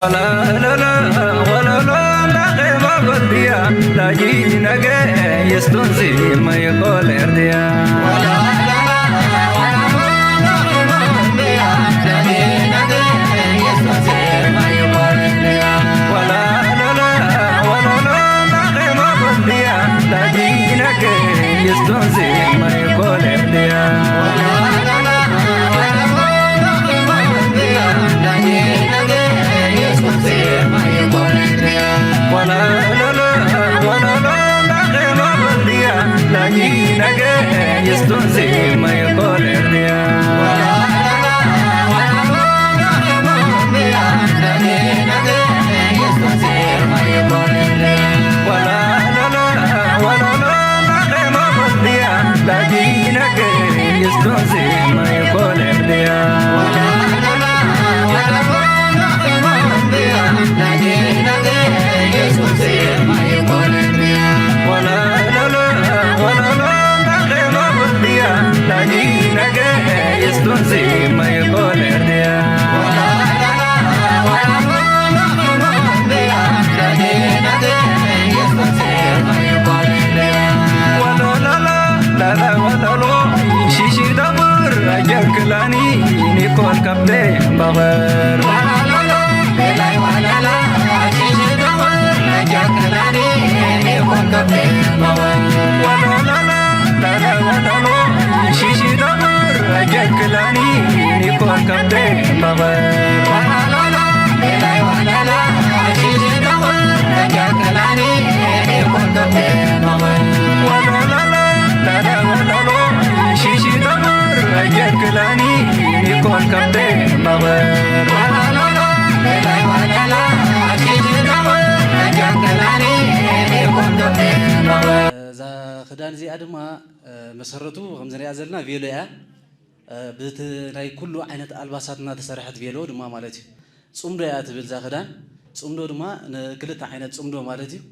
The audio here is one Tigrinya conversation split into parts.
Walalala, walala, laqe babadiya, lagi nage, yestonsi, mai kolerdia. Walalala, walala, laqe babadiya, lagi nage, yestonsi, mai kolerdia. Shishi dabur, ajar kelani, ini kol kapte, babar. እዛ ክዳን እዚኣ ድማ መሰረቱ ከምዚ ንሪኣ ዘለና ቬሎ እያ። ብቲ ናይ ኩሉ ዓይነት ኣልባሳትና ተሰርሐት ቬሎ ድማ ማለት እዩ። ጽምዶ እያ ትብል እዛ ክዳን። ጽምዶ ድማ ንክልተ ዓይነት ጽምዶ ማለት እዩ።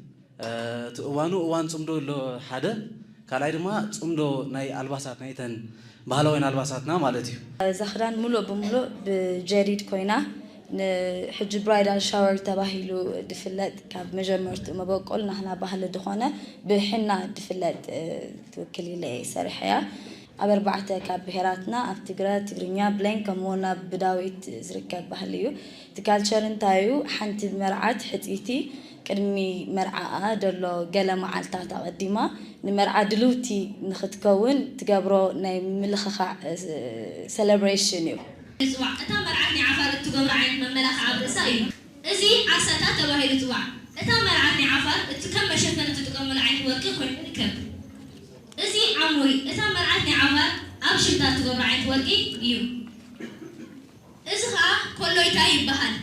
እቲ እዋኑ እዋን ጽምዶ ኣሎ ሓደ፣ ካልኣይ ድማ ጽምዶ ናይ ኣልባሳት ናይተን ባህላውያን ኣልባሳትና ማለት እዩ። እዛ ክዳን ሙሉእ ብሙሉእ ብጀዲድ ኮይና፣ ንሕጂ ብራይዳል ሻወር ተባሂሉ ድፍለጥ፣ ካብ መጀመርትኡ መበቆል ናህና ባህሊ ድኾነ ብሕና ድፍለጥ ትውክል ኢለ እየ ሰሪሐያ። ኣብ ኣርባዕተ ካብ ብሄራትና፣ ኣብ ትግረ፣ ትግርኛ፣ ብሌን ከምኡውን ኣብ ብዳዊት ዝርከብ ባህሊ እዩ። እቲ ካልቸር እንታይ እዩ? ሓንቲ መርዓት ሕፅይቲ ቅድሚ መርዓኣ ደሎ ገለ መዓልታት ኣቐዲማ ንመርዓ ድልውቲ ንኽትከውን ትገብሮ ናይ ምልኽኻዕ ሰለብሬሽን እዩ። ይጽዋዕ። እታ መርዓት ናይ ዓፋር እትገብሮ ዓይነት መመላኽዓ ኣብ ርእሳ እዩ። እዚ ዓሳታት ተባሂሉ ይጽዋዕ። እታ መርዓት ናይ ዓፋር እቲ ከም መሸፈኒ እትጥቀመሉ ዓይነት ወርቂ ኮይኑ ይርከብ። እዚ ዓሙሪ፣ እታ መርዓት ናይ ዓፋር ኣብ ሽምታ እትገብሮ ዓይነት ወርቂ እዩ። እዚ ኸኣ ኮሎይታ ይበሃል።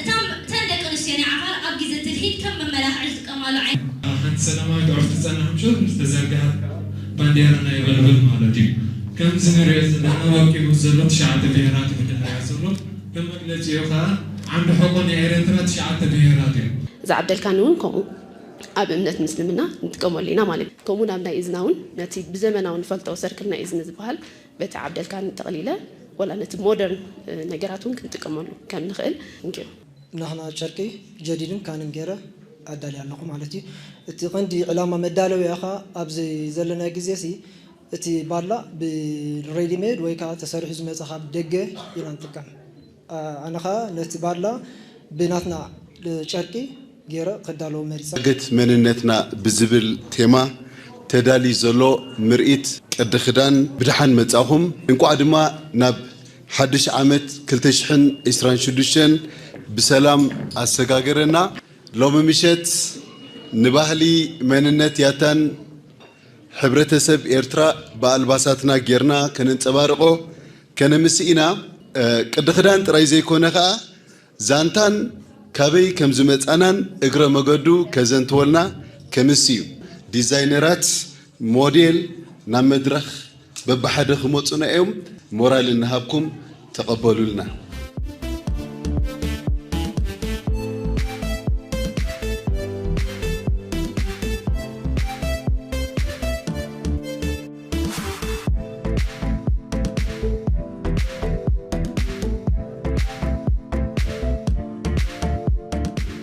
እታ፣ እተን ደቂ ኣንስትዮ ናይ ዓፋር ኣብ ግዜ ትልሂት ከም መመላኽዒ ዝጥቀማሉ ዓይነት። ሓንቲ ሰላማዊት ዕርፊ ትጸንሕ ምሸት ዝተዘርግሐት ባንዴራ ናይ በልበል ማለት እዩ። ከምዚ ንሪኦ ዘለና ወቂቡ ዘሎ ትሽዓተ ብሄራት እዩ ብድሕሪኣ ዘሎ። ከም መግለጺኡ ኸኣ ዓንዲ ሕቖ ናይ ኤረትራ ትሽዓተ ብሄራት እዩ። እዛ ዓብደልካኒ እውን ከምኡ ኣብ እምነት ምስልምና ንጥቀመሉ ኢና ማለት እዩ። ከምኡ እውን ኣብ ናይ እዝና እውን ነቲ ብዘመናዊ ንፈልጦ ሰርክል ናይ እዝኒ ዝበሃል በቲ ዓብደልካኒ ጠቕሊለ ወላ ነቲ ሞደርን ነገራት እውን ክንጥቀመሉ ከም ንኽእል ንገሩ። ናህና ጨርቂ ጀዲድን ካንን ገይረ ኣዳልየ ኣለኹ ማለት እዩ። እቲ ቀንዲ ዕላማ መዳለውያ ኸኣ ኣብዚ ዘለና ግዜ ሲ እቲ ባላ ብሬዲሜድ ወይ ከዓ ተሰሪሑ ዝመጸ ካብ ደገ ኢና ንጥቀም። ኣነ ኸኣ ነቲ ባላ ብናትና ጨርቂ ገይረ ከዳለዎ መሪጸ። ገት መንነትና ብዝብል ቴማ ተዳልዩ ዘሎ ምርኢት ቅዲ ክዳን ብደሓን መጻኹም። እንቋዕ ድማ ናብ ሓድሽ ዓመት ክልተ ሽሕን ዕስራን ሽዱሽተን ብሰላም ኣሰጋገረና። ሎሚ ምሸት ንባህሊ መንነት ያታን ሕብረተሰብ ኤርትራ ብኣልባሳትና ጌርና ከነንጸባርቖ ከነምስእ ኢና። ቅዲ ክዳን ጥራይ ዘይኮነ ኸኣ ዛንታን ካበይ ከም ዝመጻናን እግረ መገዱ ከዘንትወልና ከምስ እዩ። ዲዛይነራት ሞዴል ናብ መድረኽ በብሓደ ክመጹና እዮም። ሞራል እናሃብኩም ተቐበሉልና።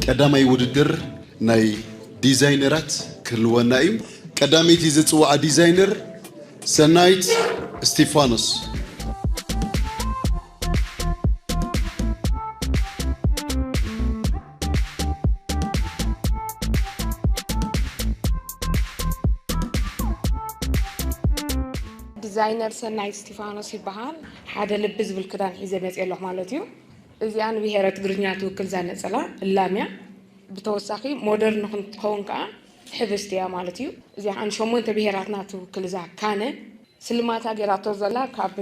ቀዳማይ ውድድር ናይ ዲዛይነራት ክህልወና እዩ። ቀዳመይቲ ዝጽውዓ ዲዛይነር ሰናይት እስቲፋኖስ። ዲዛይነር ሰናይት እስቲፋኖስ ይበሃል። ሓደ ልቢ ዝብል ክዳን ሒዘ መፅየ ኣለኹ ማለት እዩ። እዚኣ ንብሄረ ትግርኛ ትውክል እዛ ነፀላ እላም እያ። ብተወሳኺ ሞደርን ንክትኸውን ከዓ ሕብስቲ እያ ማለት እዩ። እዚኣ ከዓ ንሸሞንተ ብሄራትና ትውክል እዛ ካነ ስልማታ ጌራቶ ዘላ ካብ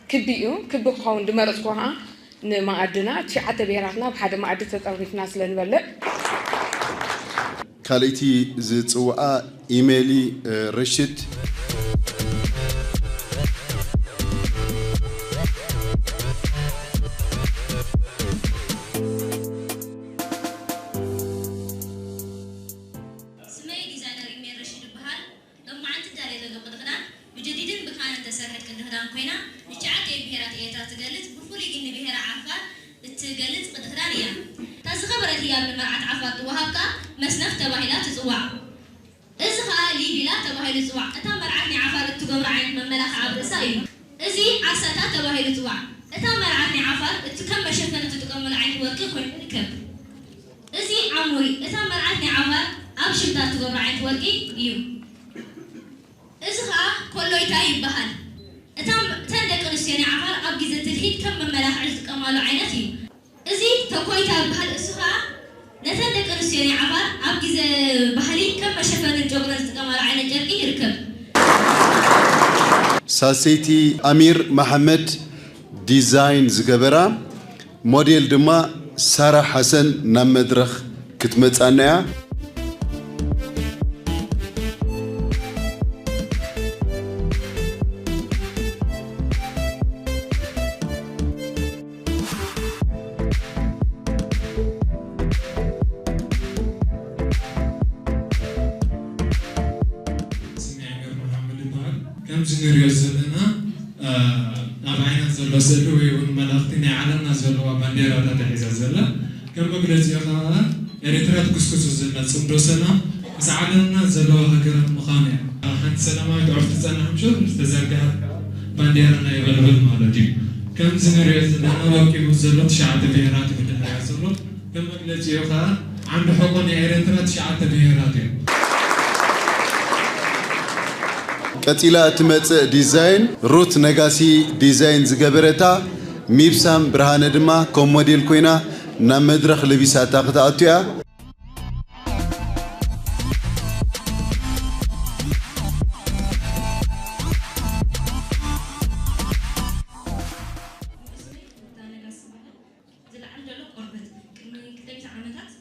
ክቢ እዩ። ክቢ ክኸውን ዝመረፅኩ ከዓ ንመኣድና ትሽዓተ ብሄራትና ብሓደ መኣዲ ተፀርኒፍና ስለ ንበልዕ ካልእቲ ዝፅውዓ ኢሜሊ ረሽድ። ስመይ ዲዛይነር ኢሜል ረሺድ ይበሃል። ሎማዓንቲ ዳልየ ዘሎ ቅዲ ክዳን ብጀዲድን ብካንን ዝተሰርሐት ቅዲ ክዳን ኮይና፣ ንትሽዓተይን ብሄራት ኤርትራ ትገልጽ፣ ብፍሉይ ግን ንብሄረ ዓፋር እትገልጽ ቅዲ ክዳን እያ። እታ ዝኸበረት ህያብ ንመርዓት ዓፋር ትወሃብ ከኣ መስነፍ ተባሂላ ትጽዋዕ። እዚ ከኣ ሊቢላ ተባሂሉ ይጽዋዕ። እታ መርዓት ናይ ዓፋር እትገብሮ ዓይነት መመላኽዒ ኣብ ርእሳ እዩ። እዚ ዓሳታት ተባሂሉ ይጽዋዕ። እታ መርዓት ናይ ዓፋር እቲ ከም መሸፈኒ እትጥቀመሉ ዓይነት ወርቂ ኮይኑ ይርከብ። እዚ ዓሙሪ እታ መርዓት ናይ ዓፋር ኣብ ሽምታ እትገብሮ ዓይነት ወርቂ እዩ። እዚ ኸኣ ኮሎይታ ይበሃል። እታ እተን ደቂ ኣንስትዮ ናይ ዓፋር ኣብ ግዜ ትልሂት ከም መመላኽዒ ዝጥቀማሉ ዓይነት እዩ። እዚ ተኮይታ ይበሃል። እሱ ኸኣ ነተን ደቂ ኣንስትዮ ናይ ዓፋር ኣብ ግዜ ባህሊ ከም መሸፈኒ ጨጉረን ዝጥቀማሉ ዓይነት ጨርቂ ይርከብ። ሳልሰይቲ ኣሚር መሓመድ ዲዛይን ዝገበራ ሞዴል ድማ ሳራ ሓሰን ናብ መድረኽ ክትመጻና እያ። ስሜ ኣሚር መሓመድ ይበሃል። ከምዚ ንሪኦ ዘለና ኣብ ዓይና ዘሎ ስእሊ ወይ እውን መልእኽቲ ናይ ዓለምና ዘለዋ ባንዴራታት እያ ሒዛ ዘላ። ከም መግለፂኡ ከዓ ኤርትራ ትጉስጉሶ ዘላ ፅምዶ ሰላም ምስ ዓለምና ዘለዋ ሃገራት ምዃኑ እያ። ሓንቲ ሰላማዊት ዑፍ ትፀንሕ ምሸት ዝተዘርግሐት ባንዴራ ናይ በልበል ማለት እዩ። ከምዚ ንሪኦ ዘለና ወቂቡ ዘሎ ትሽዓተ ብሄራት እዩ ብድሕሪኣ ዘሎ። ከም መግለፂኡ ከዓ ዓንዲ ሕቆ ናይ ኤርትራ ትሽዓተ ብሄራት እዮም። ቀጺላ እትመጽእ ዲዛይን ሩት ነጋሲ ዲዛይን ዝገበረታ፣ ሚብሳም ብርሃነ ድማ ከም ሞዴል ኮይና ናብ መድረኽ ለቢሳታ ክትኣቱ እያ። ዝለዓል ዘሎ ቆርበት ቅድሚ ክልተ ሚእቲ ዓመታት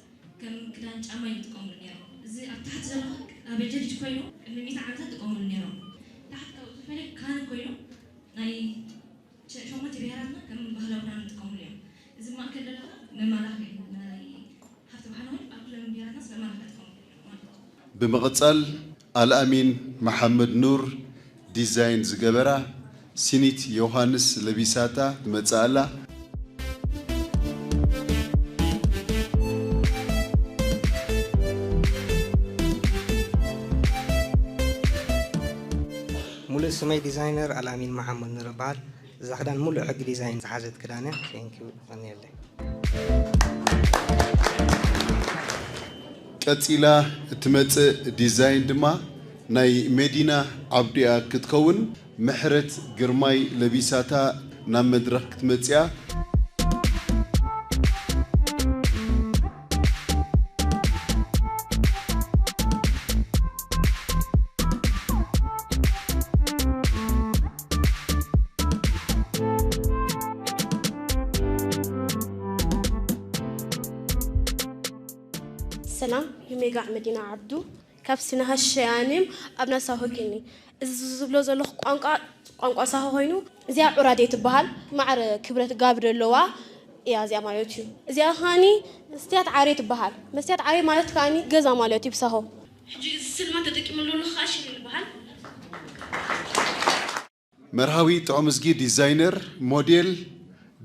ከም ክዳን ጫማ እዮም ዝጥቀምሉ ነይሮም። እዚ ኣብ ታሕቲ ዘሎ ኣብ ጀዲድ ኮይኑ ቅድሚ ሚእቲ ዓመታት ዝጥቀምሉ ነይሮም። ታሕቲ ካብኡ ዝፈለየ ካን ኮይኑ ናይ ሸ- ሸሞንተ ብሄራትና ከም ባህላዊ ክዳን ዝጥቀምሉ እዮም። እዚ ማእከል ዘሎ መመላኽዒ ናይ ሃፍቲ ባህልና ኮይኑ ኣብ ኩለን ብሄራትናስ መመላኽዒ ዝጥቀምሉ እዮም ማለት እዩ። ብምቕጻል ኣልኣሚን መሓመድ ኑር ዲዛይን ዝገበራ ሲኒት ዮሃንስ ለቢሳታ ትመጽእ ኣላ። ሙሉእ ስመይ ዲዛይነር ኣልኣሚን መሓመድ ኑር እበሃል። እዛ ክዳን ሙሉእ ሕጊ ዲዛይን ዝሓዘት ክዳን እያ። Thank you፣ የቐንየለይ። ቀጺላ እትመጽእ ዲዛይን ድማ ናይ መዲና ዓብዱያ ክትከውን፣ ምሕረት ግርማይ ለቢሳታ ናብ መድረኽ ክትመጽእያ። ሰላም፣ ሜጋ መዲና ዓብዱ ካብ ሲናሃ ሸያኒም ኣብ ናሳሆ ኬኒ። እዚ ዝብሎ ዘለኹ ቋንቋ ቋንቋ ሳሆ ኮይኑ፣ እዚኣ ዑራዴ ትበሃል። ማዕረ ክብረት ጋብ ዘለዋ እያ እዚኣ ማለት እዩ። እዚኣ ከዓኒ መስትያት ዓሬ ትበሃል። መስትያት ዓሬ ማለት ከዓኒ ገዛ ማለት እዩ ብሳሆ። ሕጂ እዚ ስልማት ተጠቂመሉ ኣለኹ ከዓ ሽም ይበሃል። መርሃዊ ጥዑምዝጊ ዲዛይነር ሞዴል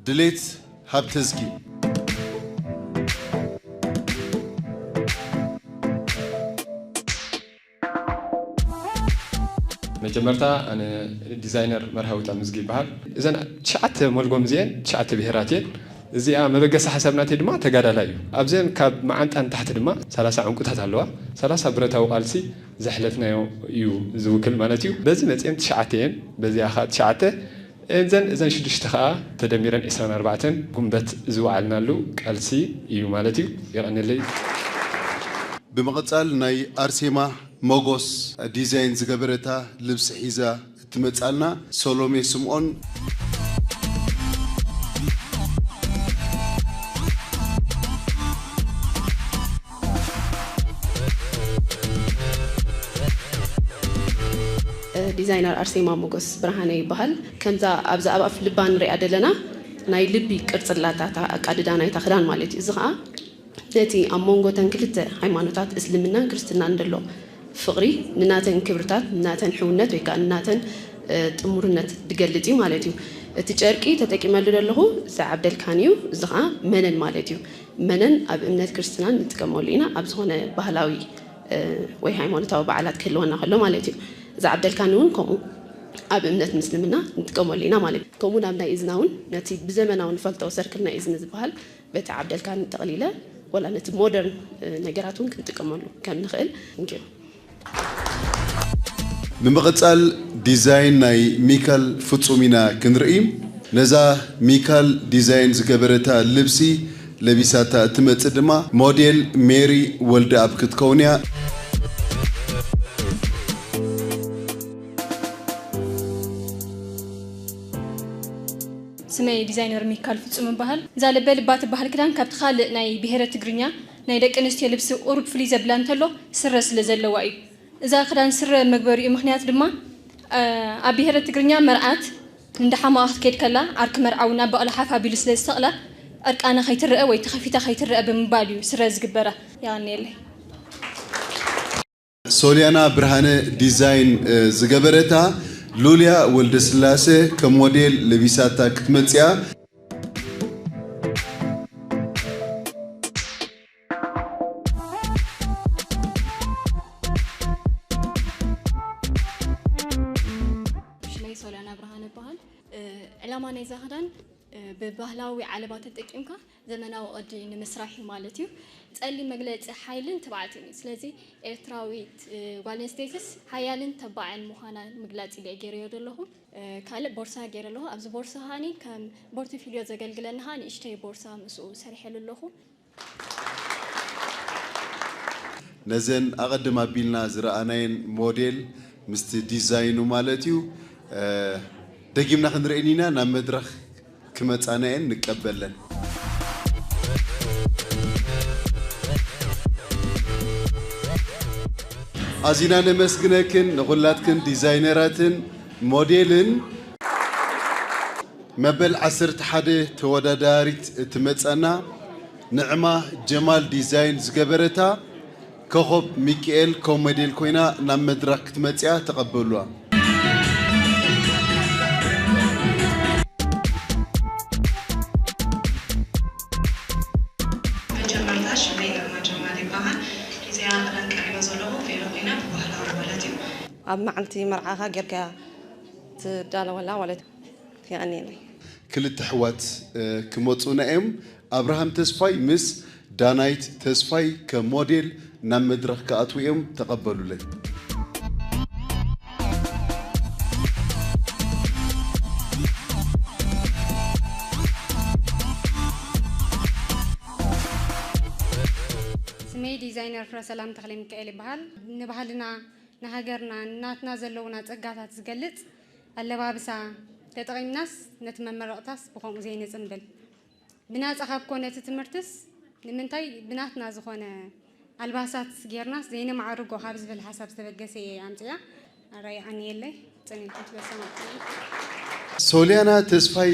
ድሌት ሃብተዝጊ። መጀመርታ ኣነ ዲዛይነር መርሃዊ ጠምዝጊ ይበሃል። እዘን ትሽዓተ መልጎም እዚአን ትሽዓተ ብሄራት እየን። እዚኣ መበገሲ ሓሳብ ናተይ ድማ ተጋዳላይ እዩ። ኣብዘን ካብ መዓንጣ ንታሕቲ ድማ ሰላሳ ዕንቁታት ኣለዋ። ሰላሳ ብረታዊ ቃልሲ ዘሕለፍናዮ እዩ ዝውክል ማለት እዩ። በዚ መፅአን ትሽዓተ እየን፣ በዚኣ ከዓ ትሽዓተ። እዘን እዘን ሽዱሽተ ከዓ ተደሚረን ዕስራን ኣርባዕተን ጉንበት ዝወዓልናሉ ቃልሲ እዩ ማለት እዩ። የቐንለይ። ብምቕጻል ናይ ኣርሴማ ሞጎስ ዲዛይን ዝገበረታ ልብሲ ሒዛ እትመጻልና ሰሎሜ ስምኦን። ዲዛይነር ኣርሴማ ሞጎስ ብርሃነ ይበሃል። ከምዛ ኣብዛ ኣብ ኣፍ ልባ ንሪኣ ዘለና ናይ ልቢ ቅርፂ ኣላታ እታ ኣቃድዳ ናይታ ክዳን ማለት እዩ። እዚ ከዓ ነቲ ኣብ መንጎ ተን ክልተ ሃይማኖታት እስልምናን ክርስትናን ዘሎ ፍቕሪ ንናተን ክብርታት ንናተን ሕውነት ወይ ከዓ ንናተን ጥሙርነት ዝገልፅ እዩ ማለት እዩ። እቲ ጨርቂ ተጠቂመሉ ዘለኹ እዚ ዓብደልካን እዩ። እዚ ከዓ መነን ማለት እዩ። መነን ኣብ እምነት ክርስትናን ንጥቀመሉ ኢና ኣብ ዝኾነ ባህላዊ ወይ ሃይማኖታዊ በዓላት ክህልወና ከሎ ማለት እዩ። እዚ ዓብደልካን እውን ከምኡ ኣብ እምነት ምስልምና ንጥቀመሉ ኢና ማለት እዩ። ከምኡ ናብ ናይ እዝና እውን ነቲ ብዘመናዊ ንፈልጦ ሰርክል ናይ እዝኒ ዝበሃል በቲ ዓብደልካን ጠቕሊለ ወላ ነቲ ሞደርን ነገራት እውን ክንጥቀመሉ ከም ንኽእል ንኪሩ። ብምቕጻል ዲዛይን ናይ ሚካል ፍጹም ኢና ክንርኢ። ነዛ ሚካል ዲዛይን ዝገበረታ ልብሲ ለቢሳታ እትመጽእ ድማ ሞዴል ሜሪ ወልደኣብ ክትከውን እያ። ስመይ ዲዛይነር ሚካል ፍጹም እበሃል። እዛ ለበ ልባ ትበሃል ክዳን ካብቲ ካልእ ናይ ብሄረ ትግርኛ ናይ ደቂ ኣንስትዮ ልብሲ ቁሩብ ፍልይ ዘብላ እንተሎ ስረ ስለ ዘለዋ እዩ። እዛ ክዳን ስረ መግበሪኡ ምኽንያት ድማ ኣብ ብሄረ ትግርኛ መርዓት እንዳሓመቓ ክትከይድ ከላ ዓርኪ መርዓ እውን ኣብ በቕሊ ሓፍ ኣቢሉ ስለ ዝሰቕላ ዕርቃና ከይትረአ ወይ ተኸፊታ ከይትረአ ብምባል እዩ ስረ ዝግበራ። የቐንየለይ። ሶልያና ብርሃነ ዲዛይን ዝገበረታ ሉልያ ወልደስላሴ ከም ሞዴል ለቢሳታ ክትመፅያ። ሽመይ ሶልያና ብርሃነ ይበሃል። ዕላማ ናይዛ ክዳን ብባህላዊ ዓለባ ተጠቂምካ ዘመናዊ ቅዲ ንምስራሕ እዩ ማለት እዩ። ጸሊም መግለጺ ሓይልን ትብዓትን እዩ። ስለዚ ኤርትራዊት ጓል ኣንስተይትስ ሓያልን ተባዕን ምዃና ንምግላጽ ኢለ እየ ገይረዮ ዘለኹ። ካልእ ቦርሳ ገይረ ኣለኹ። ኣብዚ ቦርሳ ከኣኒ ከም ፖርትፊልዮ ዘገልግለኒ ከኣ ንእሽተይ ቦርሳ ምስኡ ሰሪሐሉ ኣለኹ። ነዘን ኣቐድም ኣቢልና ዝረኣናየን ሞዴል ምስቲ ዲዛይኑ ማለት እዩ ደጊምና ክንርእየን ኢና። ናብ መድረኽ ክመጻና እየን ንቀበለን። ኣዚና ነመስግነክን ንኹላትክን ዲዛይነራትን ሞዴልን። መበል ዓሰርተ ሓደ ተወዳዳሪት እትመጸና ንዕማ ጀማል ዲዛይን ዝገበረታ ኮኾብ ሚኪኤል ኮሜዴል ኮይና ናብ መድረኽ ክትመጽያ ተቐበሉዋ። መጀመርታ ሽመይ ግርማ ጀማል ይበሃል። እዚኣ ክዳን ቀሪበ ዘለኹ ቬሎ ኮይና ብባህላዊ ማለት እዩ። ኣብ መዓልቲ መርዓኻ ጌርካያ ትዳለወላ ማለት እዩ። የቐንየለይ። ክልተ ኣሕዋት ክመጹና እዮም። ኣብርሃም ተስፋይ ምስ ዳናይት ተስፋይ ከም ሞዴል ናብ መድረኽ ክኣትዉ እዮም። ተቐበሉለይ። ስመይ ዲዛይነር ፍረሰላም ተኽለሚካኤል ይበሃል። ንባህልና፣ ንሃገርና፣ ንናትና ዘለዉና ጸጋታት ዝገልጽ ኣለባብሳ ተጠቒምናስ ነቲ መመረቕታስ ብኸምኡ ዘይንጽምብል። ብናጻ ካብ ኮነ እቲ ትምህርትስ ንምንታይ ብናትና ዝኾነ ኣልባሳት ጌርናስ ዘይነማዕርጎ ካብ ዝብል ሓሳብ ዝተበገሰ እየ ኣምጺኣ። ኣራይ ኣንየለይ ጸኒልኩም ስለ ዝሰማዕኩምኒ። ሶልያና ተስፋይ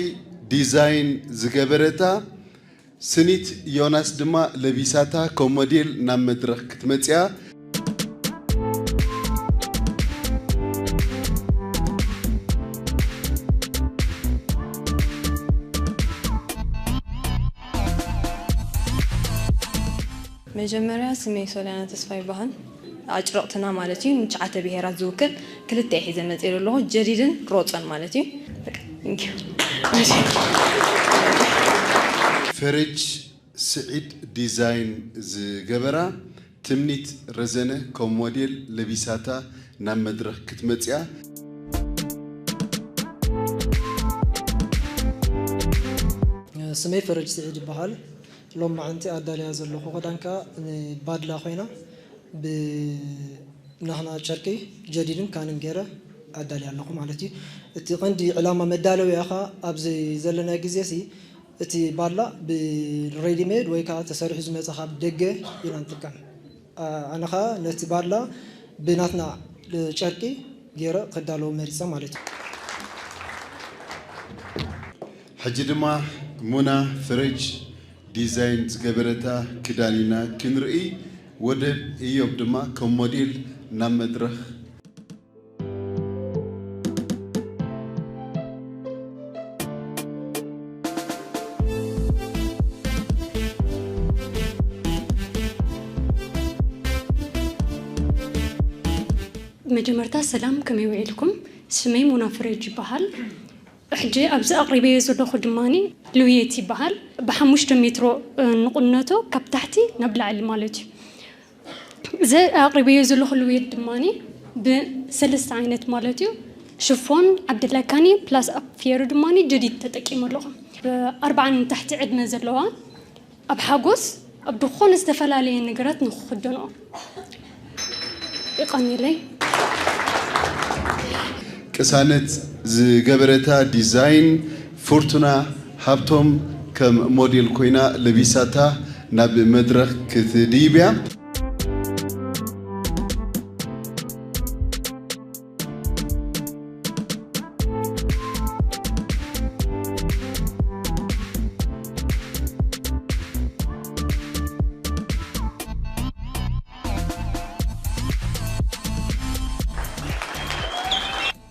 ዲዛይን ዝገበረታ ስኒት ዮናስ ድማ ለቢሳታ ከም ሞዴል ናብ መድረኽ ክትመጽያ። መጀመርያ ስመይ ሶልያና ተስፋ ይበሃል። ኣጭርቕትና ማለት እዩ፣ ንትሽዓተ ብሄራት ዝውክል ክልተ ሒዘ መፅእ ኣለኹ፣ ጀዲድን ሮፀን ማለት እዩ። በቃ፣ thank you። ፈረጅ ስዒድ ዲዛይን ዝገበራ ትምኒት ረዘነ ከም ሞዴል ለቢሳታ ናብ መድረኽ ክትመፅያ። ስመይ ፈረጅ ስዒድ ይበሃል። ሎም መዓንቲ ኣዳልያ ዘለኹ ክዳን ከኣ ባድላ ኮይና ብናህና ጨርቂ ጀዲድን ካንን ገይረ ኣዳልያ ኣለኹ ማለት እዩ። እቲ ቀንዲ ዕላማ መዳለውያ ከኣ ኣብዚ ዘለና ግዜ ሲ እቲ ባድላ ብሬዲሜድ ወይ ከዓ ተሰሪሑ ዝመፀ ካብ ደገ ኢና ንጥቀም። ኣነ ከዓ ነቲ ባድላ ብናትና ጨርቂ ገይረ ከዳለዎ መሪፀ ማለት እዩ። ሕጂ ድማ ሙና ፍረጅ ዲዛይን ዝገበረታ ክዳን ኢና ክንርኢ። ወደብ እዮብ ድማ ከም ሞዴል ናብ መድረኽ። መጀመርታ ሰላም፣ ከመይ ውዒልኩም? ስመይ ሙና ፍሬጅ ይበሃል። ሕጂ ኣብዚ ኣቕሪበዮ ዘለኹ ድማ ልውየት ይበሃል። ብሓሙሽተ ሜትሮ ንቑነቶ፣ ካብ ታሕቲ ናብ ላዕሊ ማለት እዩ። እዚ ኣቕሪበዮ ዘለኹ ልውየት ድማ ብሰለስተ ዓይነት ማለት እዩ፣ ሽፎን፣ ዓብደላካኒ ፕላስ ኣፕ ፌሩ ድማ ጀዲድ ተጠቂሙ ኣለኹ። ብኣርብዓን ንታሕቲ ዕድመ ዘለዋ ኣብ ሓጎስ ኣብ ዝኾነ ዝተፈላለየ ነገራት ንክኽደንኦ። ይቐኒለይ። ቅሳነት ዝገበረታ ዲዛይን ፍርቱና ሃብቶም ከም ሞዴል ኮይና ለቢሳታ ናብ መድረኽ ክትድይብ እያ።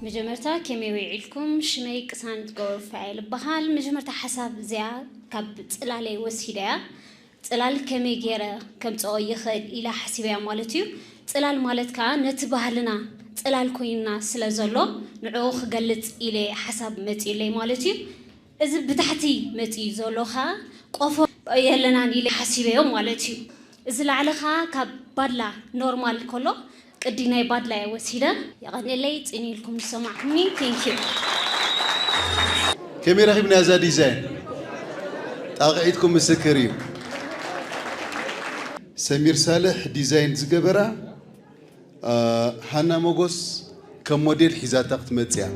መጀመርታ ከመይ ውዒልኩም? ሽመይ ቅሳነት ገብረሩፋኤል እበሃል። መጀመርታ ሓሳብ እዚኣ ካብ ጽላለይ ወሲደያ። ጽላል ከመይ ገይረ ከምጽኦ ይኽእል ኢላ ሓሲበያ ማለት እዩ። ጽላል ማለት ከኣ ነቲ ባህልና ጽላል ኮይንና ስለ ዘሎ ንዕኡ ክገልጽ ኢለ ሓሳብ መጺኡለይ ማለት እዩ። እዚ ብታሕቲ መጺኡ ዘሎ ከኣ ቆፎ የለናን ኢለ ሓሲበዮ ማለት እዩ። እዚ ላዕሊ ከኣ ካብ ባድላ ኖርማል ከሎ ቅዲ ናይ ባድላ እየ ወሲደ። የቐንየለይ፣ ጽን ኢልኩም ዝሰማዕኩምኒ። Thank you። ከመይ ረኺብና እዛ ዲዛይን? ጣቕዒትኩም ምስክር እዩ። ሰሚር ሳልሕ ዲዛይን ዝገበራ ሃና ሞጎስ ከም ሞዴል ሒዛታ ክትመጽእ እያ።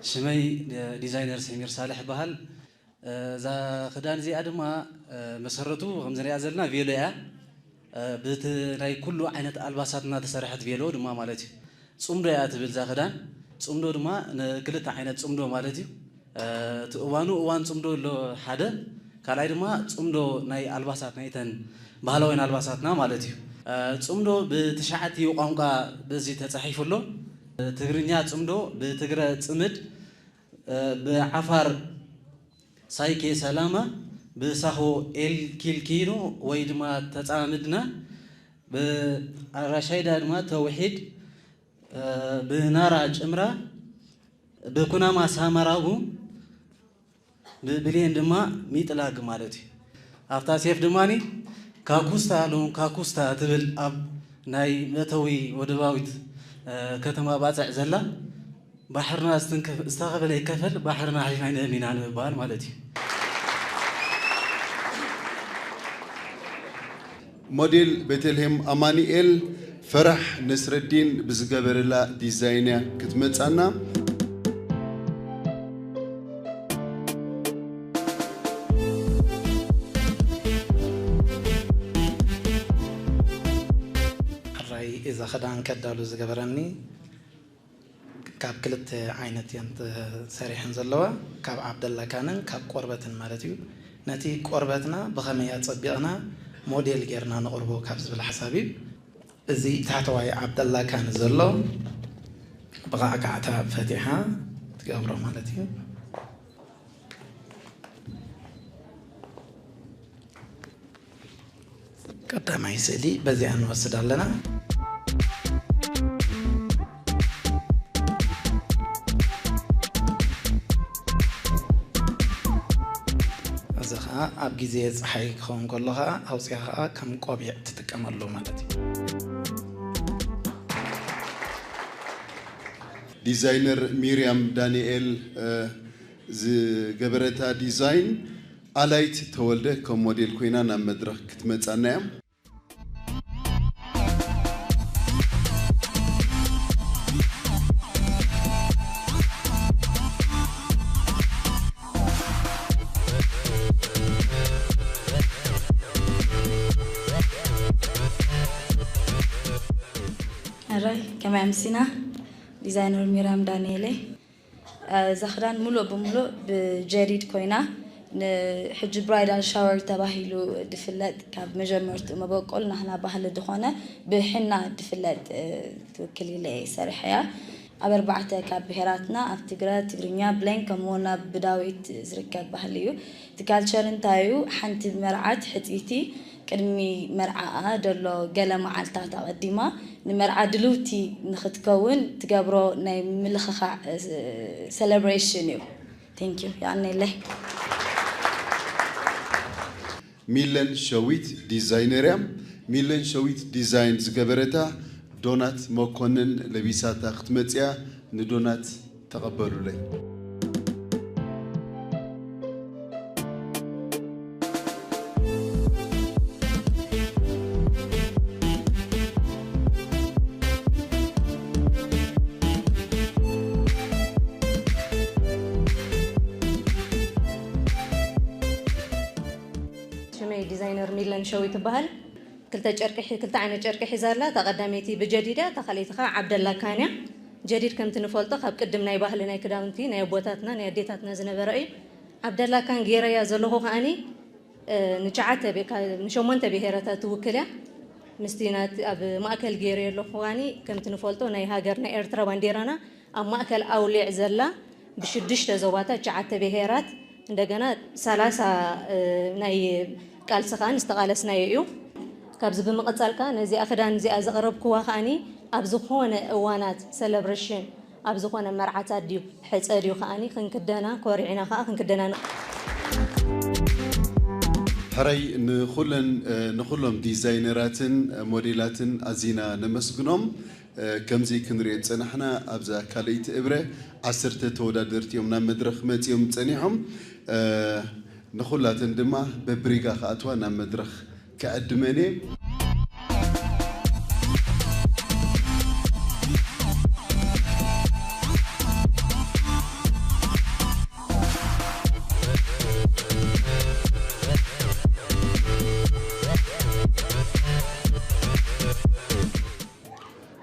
ሽመይ ዲዛይነር ሰሚር ሳልሕ ይበሃል። እዛ ክዳን እዚኣ ድማ መሰረቱ ከምዚ ንሪኣ ዘለና ቬሎ እያ። ብቲ ናይ ኩሉ ዓይነት ኣልባሳትና ተሰርሐት ቬሎ ድማ ማለት እዩ። ጽምዶ እያ ትብል እዛ ክዳን። ጽምዶ ድማ ንክልተ ዓይነት ጽምዶ ማለት እዩ። እቲ እዋኑ እዋን ጽምዶ ኣሎ ሓደ፣ ካልኣይ ድማ ጽምዶ ናይ ኣልባሳት ናይተን ባህላውያን ኣልባሳትና ማለት እዩ። ጽምዶ ብትሽዓቲኡ ቋንቋ በዚ ተጻሒፉ ኣሎ። ትግርኛ ጽምዶ ብትግረ ጽምድ፣ ብዓፋር ሳይኬ ሰላማ፣ ብሳሆ ኤል ኪልኪኖ ወይ ድማ ተጻምድና፣ ብራሻይዳ ድማ ተውሒድ፣ ብናራ ጭምራ፣ ብኩናማ ሳመራቡ፣ ብብሌን ድማ ሚጥላግ ማለት እዩ። ኣብታ ሴፍ ድማ ካኩስታ ሎም ካኩስታ ትብል ኣብ ናይ መእተዊ ወደባዊት ከተማ ባጽዕ ዘላ ባሕርና ዝተኸፈለ ይከፈል ባሕርና ሓሊፍና ኣይንህብን ኢና ንምባል ማለት እዩ። ሞዴል ቤተልሔም ኣማኑኤል ፈራሕ ነስረዲን ብዝገበረላ ዲዛይን እያ ክትመጻና። ሕራይ እዛ ክዳን ከዳሉ ዝገበረኒ ካብ ክልተ ዓይነት እየን ተሰሪሐን ዘለዋ፣ ካብ ዓብደላካንን ካብ ቆርበትን ማለት እዩ። ነቲ ቆርበትና ብኸመይ ኣጸቢቕና ሞዴል ጌርና ነቕርቦ ካብ ዝብል ሓሳብ እዩ። እዚ ታሕተዋይ ዓብደላካን ዘሎ ብቓዕቃዕታ ፈቲሓ ትገብሮ ማለት እዩ። ቀዳማይ ስእሊ በዚኣ ንወስድ ኣለና። እዚ ኸዓ ኣብ ግዜ ጸሓይ ክኸውን ከሎ ኸዓ ኣውፂኣ ኸዓ ከም ቆቢዕ ትጥቀመሉ ማለት እዩ። ዲዛይነር ሚርያም ዳንኤል ዝገበረታ ዲዛይን ኣላይት ተወልደ ከም ሞዴል ኮይና ናብ መድረኽ ክትመጻና እያ። ሕራይ ከመይ ኣምሲና? ዲዛይነር ሚርያም ዳንኤል እየ። እዛ ክዳን ሙሉእ ብሙሉእ ብጀዲድ ኮይና ሕጂ ብራይዳል ሻወር ተባሂሉ ድፍለጥ ካብ መጀመርትኡ መበቆል ናህና ባህሊ ድኾነ ብሕና ድፍለጥ ትውክል ኢለ እየ ሰሪሐያ። ኣብ ኣርባዕተ ካብ ብሄራትና ኣብ ትግረ፣ ትግርኛ፣ ብሌን ከምኡውን ኣብ ብዳዊት ዝርከብ ባህሊ እዩ። እቲ ካልቸር እንታይ እዩ? ሓንቲ መርዓት ሕፅይቲ ቅድሚ መርዓኣ ደሎ ገለ መዓልታት ኣቐዲማ ንመርዓ ድልውቲ ንኽትከውን ትገብሮ ናይ ምልኽኻዕ ሰለብሬሽን እዩ። Thank you። የቐንየለይ። ሚለን ሸዊት ዲዛይነር እያ። ሚለን ሸዊት ዲዛይን ዝገበረታ ዶናት መኮንን ለቢሳታ ክትመፅያ ንዶናት ተቐበሉለይ። ሽመይ ዲዛይነር ሚለን ሸዊት ይበሃል። ክልተ ጨርቂ ክልተ ዓይነት ጨርቂ ሒዛ ኣላ። እታ ቀዳመይቲ ብጀዲድ እያ፣ እታ ካልኣይቲ ከዓ ዓብደላ ካን እያ። ጀዲድ ከምቲ ንፈልጦ ካብ ቅድም ናይ ባህሊ ናይ ክዳውንቲ ናይ ኣቦታትና ናይ ኣዴታትና ዝነበረ እዩ። ዓብደላ ካን ገይረያ ዘለኹ ከዓኒ ንትሽዓተ ንሸሞንተ ብሄረታት ትውክል እያ። ምስቲ ኣብ ማእከል ገይረ ኣለኹ ከዓኒ ከምቲ ንፈልጦ ናይ ሃገርና ኤርትራ ባንዴራና ኣብ ማእከል ኣውሊዕ ዘላ ብሽዱሽተ ዞባታት ትሽዓተ ብሄራት እንደገና ሰላሳ ናይ ቃልሲ ከዓ ዝተቃለስናዮ እዩ። ካብዚ ብምቕፃል ከዓ ነዚኣ ክዳን እዚኣ ዘቕረብክዋ ከዓኒ ኣብ ዝኾነ እዋናት ሰለብሬሽን ኣብ ዝኾነ መርዓታት ድዩ ሕፀ ድዩ ከዓኒ ክንክደና ኮሪዕና ከዓ ክንክደና ን- ሕራይ ንኹለን ንኹሎም ዲዛይነራትን ሞዴላትን ኣዚና ነመስግኖም። ከምዚ ክንሪኦ ዝፀናሕና ኣብዛ ካልኣይቲ እብረ ዓሰርተ ተወዳደርቲ እዮም ናብ መድረኽ መፂኦም ፀኒሖም። ንኹላተን ድማ በብሪጋ ክኣትዋ ናብ መድረኽ ክዕድመን እየ።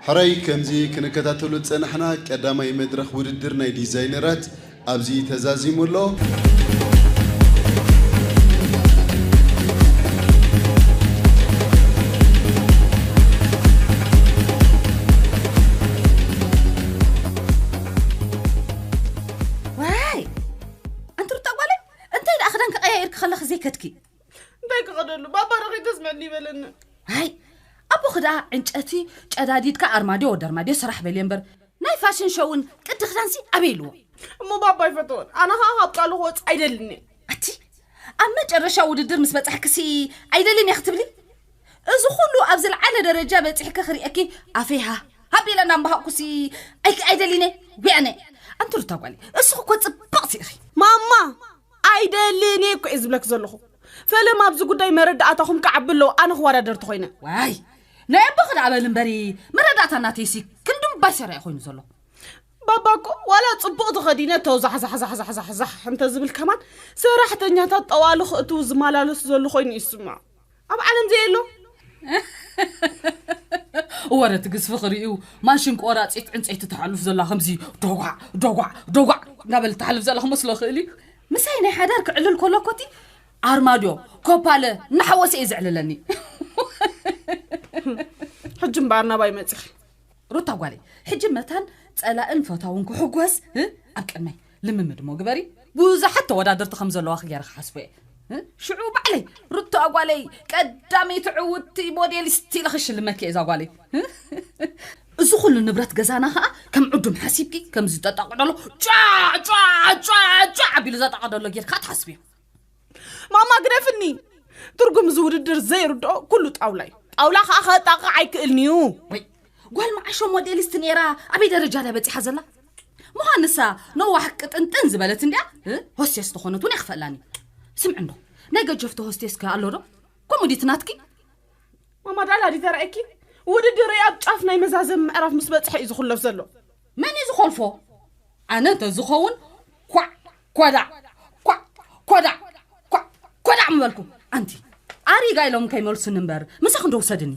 ሕራይ ከምዚ ክንከታተሎ ዝጸናሕና ቀዳማይ መድረኽ ውድድር ናይ ዲዛይነራት ኣብዚ ተዛዚሙ ኣሎ። ዋይ ኣንቲ ሩታ ጓለይ እንታይ ደኣ ክዳን ክቐያየርኪ ከለኺ ዘይከድኪ? እንታይ ክኸደሉ ባባ ዶ ከይተስምዐኒ ይበለኒ። ኣይ ኣቦኺ ደኣ ዕንጨቲ ጨዳዲድካ ኣርማድዮ ወዲ ኣርማድዮ ስራሕ በልዮ እምበር ናይ ፋሽን ሾውን ቅዲ ክዳንሲ ኣበይ ኢልዎ? እሞ ባባ ኣይፈተወን ኣነ ኸዓ ካብ ቃሉ ክወፅእ ኣይደልን እየ። ኣቲ ኣብ መጨረሻ ውድድር ምስ በፃሕክሲ ኣይደልን እየ ክትብሊ? እዚ ኩሉ ኣብ ዝለዓለ ደረጃ በፂሕኪ ክሪአኪ ኣፈይ ሃ ሃቢለ እናምባሃቕኩሲ ኣይክ ኣይደልን እየ። ዊዕነ ኣንቲ ሩታ ጓለይ እስኺ እኮ ፅብቕቲ ኢኺ። ማማ ኣይደልን እየ እኮ እየ ዝብለኪ ዘለኹ። ፈለማ ኣብዚ ጉዳይ መረዳእታኹም ክዓቢ ኣለዎ ኣነ ክወዳደር ተኾይነ። ዋይ ናይ ኣቦኺ ደኣ በሊ እምበሪ መረዳእታ ናተይሲ ክንዲ እምባይ ሰራይ ኮይኑ ዘሎ። ባባ እኮ ዋላ ፅቡቕ ተኸዲነ ተው ዛሕዛሕዛሕዛሕዛሕ እንተዝብል ከማን ሰራሕተኛታት ጠዋሊ ክእትዉ ዝመላለሱ ዘሎ ኮይኑ እዩ ዝስምዖ። ኣብ ዓለም ዘየሎ እወረ ትግስፊ ክርእዩ፣ ማሽን ቆራፂት ዕንፀይቲ ትሓልፍ ዘላ ከምዚ ዶጓዕ ዶጓዕ ዶጓዕ እናበለት ትሓልፍ ዘላ ክመስሎ ይኽእል እዩ። ምሳይ ናይ ሓዳር ክዕልል ከሎ ኮቲ ኣርማድዮ ኮፓለ እናሓወሰ እዩ ዘዕልለኒ። ሕጂ እምበኣር ናባይ መፂኺ። ሩታ ጓለይ፣ ሕጂ መታን ፀላእን ፈታውን ክሕጎስ ኣብ ቅድመይ ልምምድ እሞ ግበሪ። ብዙሓት ተወዳደርቲ ከም ዘለዋ ክገይረ ክሓስቦ እየ። ሽዑ ባዕለይ ሩታ ጓለይ ቀዳመይቲ ዕውትቲ ሞዴሊስት ኢለ ክሽልመኪ እየ እዛ ጓለይ። እዚ ኩሉ ንብረት ገዛና ከዓ ከም ዕዱም ሓሲብኪ ከምዚ ጠጣቅደሎ ጫ ጫ ጫ ጫ ኣቢሉ ዘጣቀደሎ ጌርካ ትሓስብዮ። ማማ ግደፍኒ። ትርጉም እዚ ውድድር ዘይርድኦ ኩሉ ጣውላ እዩ። ጣውላ ከዓ ከጣቕዕ ኣይክእልንዩ። ወይ ጓል መዓሾ ሞዴሊስት ነይራ ኣበይ ደረጃ ዳ በፂሓ ዘላ? ምዃን ንሳ ነዋሕ ቅጥንጥን ዝበለት እንዲያ። ሆስቴስ ተኾነት እውን የኽፈላኒ። ስምዕ እንዶ ናይ ገጀፍቲ ሆስቴስ ከ ኣሎ ዶ? ከምኡ ዲት ናትኪ? ማማ ዳላ ዲ ተራእኪ። ውድድር ኣብ ጫፍ ናይ መዛዘም ምዕራፍ ምስ በፅሐ እዩ ዝኩለፍ ዘሎ። መን እዩ ዝኾልፎ? ኣነ እንተ ዝኸውን ኳዕ ኮዳዕ ኳዕ ኮዳዕ ኳዕ ኮዳዕ ምበልኩ። ኣንቲ ኣሪጋ ኢሎም ከይመልሱኒ እምበር ምሳኽ እንዶ ውሰድኒ።